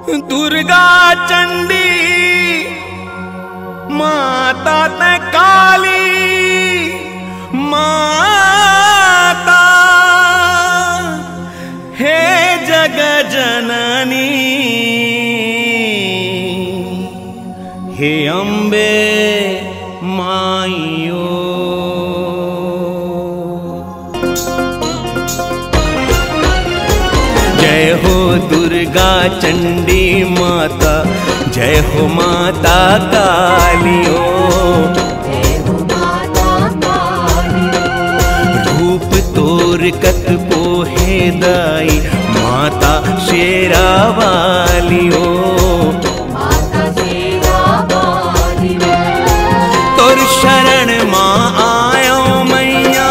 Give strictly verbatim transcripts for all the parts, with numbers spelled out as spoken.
दुर्गा चंडी माता तैं काली माता, हे जग जननी, हे अम्बे माई ओ। जय हो दुर्गा चंडी माता, जय हो माता काली ओ। रूप तोर कतको हे दाई, माता शेरा वाली ओ। तोर शरण मा आयो मैया,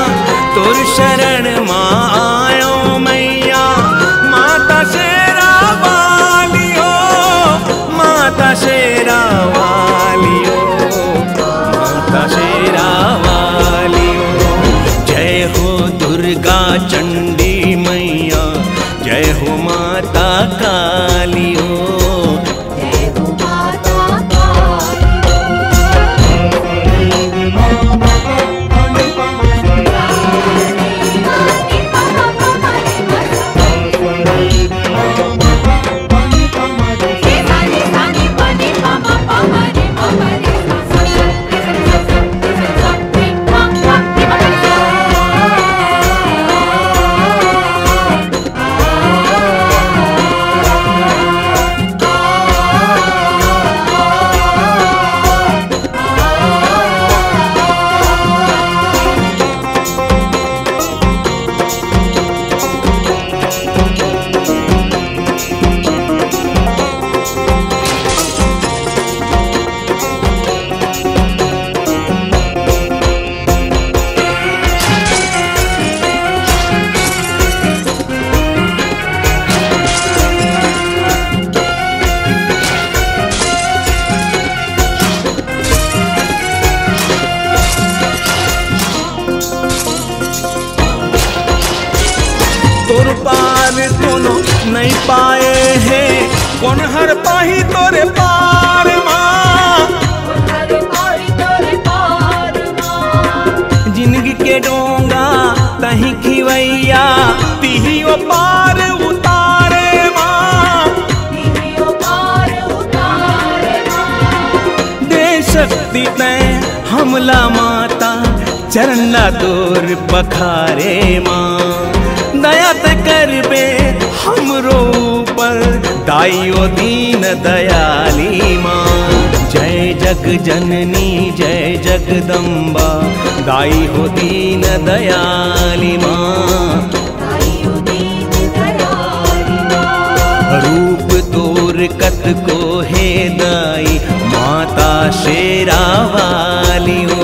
तोर शरण मा आयो मैया, माता शेरा वाली ओ, माता शेरा वाली ओ, माता शेरा वाली ओ। जय हो दुर्गा चंडी मैया, जय हो माता काली ओ। तोर पार कोनो नइ पाए हे, कोन हर पाही तोरे पार मा। जिनगी के डोंगा तहीं खिवैया, तिही ओ पार उतारे मा। दे शक्ति तैं हमला माता, चरण ला तोर पखारे मा। दया तैं करबे हमरो ऊपर, दाई ओ दीन दयाली मा। जय जग जननी जय जगदम्बा, दाई हो दीन दयाली मा। रूप तोर कतको हे दाई, माता शेरा वाली ओ।